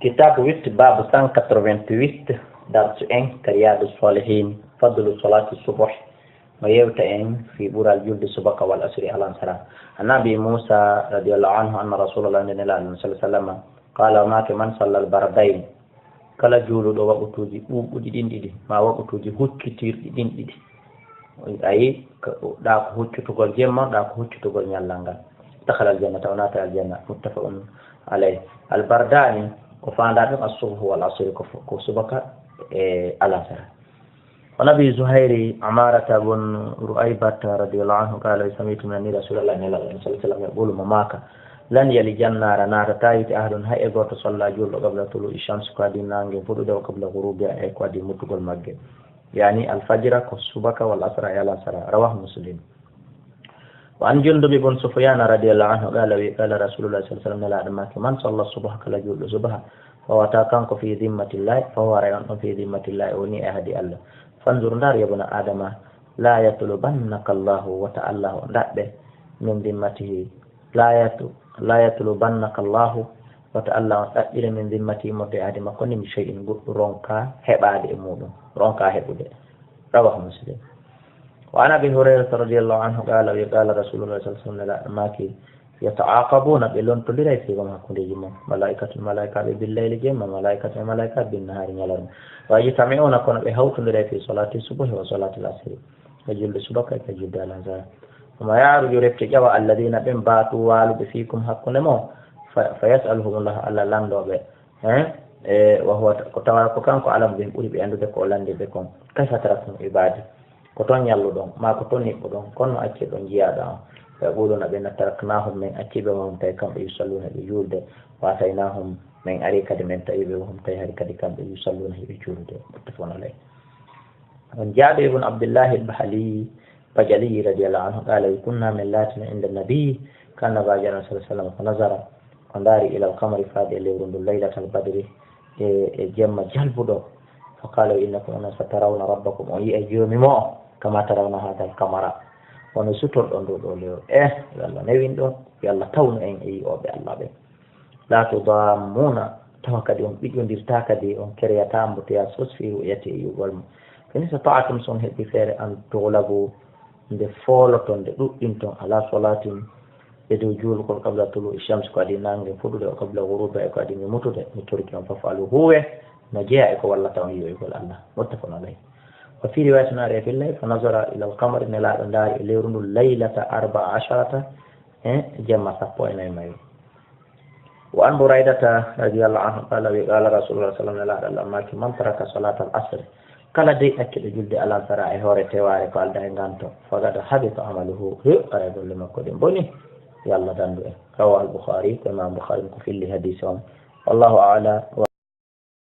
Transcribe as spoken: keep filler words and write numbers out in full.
Kitaabu huit, baabu cent quatre-vingt-huit, darsu en ka Riyadu Salihin, fadlu salati subuh, no yewta en fii ɓural julde subaka wal asri alansara. An Abi Musa radiyallahu anhu anna Rasulallah, nde Nelaaɗo sallallahu alaihi wasallam, qala, o maaki, man sallal bardayn, kala juuluɗo waɓutuuji ɓuuɓuɗi ɗin ɗiɗi, ma waɓutuuji huccitirɗi ɗin ɗiɗi, ayi, ka, ɗa ko huccutugol jemma, ɗa ko huccutugol ñallal ngal, dakhala al jannata, o naata aljanna, muttafaqun alayh. Al bardani ko faandaa ɗum as-subhu wal asri, ko, ko subaka e alansara. Wa an Abi Zuhairi Umarata bun Ru'aybata radiyallahu anhu qala, sami'tu min Rasulillahi sallallahu alaihi wasallam yaqulu, mo maaka, lan yalija an-nara, naatataa yiite, ahadun, hay e gooto, salla, juulɗo, qabla tulu'i shams, ko adii naange fuɗude, wa qabla ghurubiha, e ko adii muttugol magge. Yani al-fajra, ko subaka, wal asra, e alansara. Rawahu Muslim. Wa an Jundub ibn Sufyan radiyallahu anhu qala, wi, qala Rasulullah sallallahu alaihi wasallam, Nelaaɗo maaki, man salla subha, kala juulɗo subha, fa huwa, tawa kanko, fi dhimmatillah, fa huwa, tawa on ɗon, fi dhimmatillah, o woni e ahdi Allah. Fanzur, ndaar, ya buna Adama, la yatlubannaka Allahu, wata Allah on ɗaɓɓe, min dhimmatihi, la yatu-, la yatlubannaka Allahu, wata Allah on ɗaɓɓire, min dhimmatihi, immorde e ahdi makko ndin, bi shay'in, goɗɗum, ronka heɓaade e muɗum, ronka heɓude. Rawahu Muslim. Wa an Abi Hurayrata radiyallahu anhu qala, wi, qala Rasulullah sallallahu alaihi wasallam, Nelaaɗo maaki, yata'aqabuna, ɓe lontondiray fiikum, hakkundeeji mon, malaa'ikatun, malaa'ikaaɓe, bil layli, jemma, malaa'ikatun, malaa'ikaaɓe, bin nahaari, ñalorma. Wa yajtami'una, kono ɓe hawtondiray, fi salati subhi wa salati al asri, ka julde subaka e ka julde alansara. Thumma ya'ruju, refti ƴawa, alladhina, ɓen, batu, waaluɓe, fiikum, hakkunde mon, fa, fa yas'aluhumullah, Allah lanndoo ɓe. Hein? E, wa huwa, ko tawa ko kanko alamu bihim, ɓuri ɓe anndude ko o lanndii ɓe kon. Kayfa taraktum ibadi? Ko ton ñalluɗon, maa ko ton niɓɓuɗon, kono no accirɗon jiyaaɗo an? Fa yaquluna, ɓe na, taraknahum, men accii ɓe, wa hum, tawi kamɓe, yusalluna, ɓe juulde, wa ataynahum, men arii kadi, men tawi ɓe, wa hum, tawi hari kadi kamɓe, yusalluna, hiɓe juulude. Muttafaqun alayh. On Jaabir ibn Abdillahi al-Bahali, Bajali radiyallahu anhu, qala, wi, kunna, men laatino, inda nabi, ka Annabaajo sallallahu alaihi wasallam, fa nazara, o ndaari, ilal qamari, faade e lewru ndun, laylatal badri, e, e jemma jalbuɗo. Fa qala, innakum, onon, satarawna rabbakum, on yi'ay Joomi mon, kama tarawna hadal qamara, wano sutorɗon nduu ɗoo lewru. Eh, yo Allah newin ɗon, yo Allah tawnu en e yi'ooɓe Allah ɓen. La tudammuna, tawa kadi on ɓiƴƴondirtaa kadi, on kereyataa embouteillage sos fi ru'yati e yi'ugol mo. Fa in istata'tum, so on heɓii feere, an tughlabu, nde fooloton, nde ɗuɗɗinton, ala salatin, e dow juulgol, qabla tulu'i shams, ko adii naange fuɗude, wa qabla ghurubiha, e ko adii nge mutude, mi torike on, faf'alu, huuwe, no jeyaa e ko wallata on yi'oygol Allah. Muttafaqun alayh. Wa fi riwayatin, e fillay, fa nazara ilal qamari, Nelaaɗo ndaari e lewru ndun, laylata arba'a asharata, e jemma sappo e nayi mayru. Wa an Buraydata radiyallahu anhu qala, wi, qala Rasulullah sallallahu alaihi wasallam, Nelaaɗo Allah maaki, man taraka salatal asri, kala dey accuɗo julde alansara e hoore tewaare ko aldaa e nganto, faqad habita amaluhu, he, haray golle makko ɗen boni, yo Allah dandu en. Rawahu al-Bukhari, ko Imam Bukhari ko filli hadisi on. Wallahu a'lam.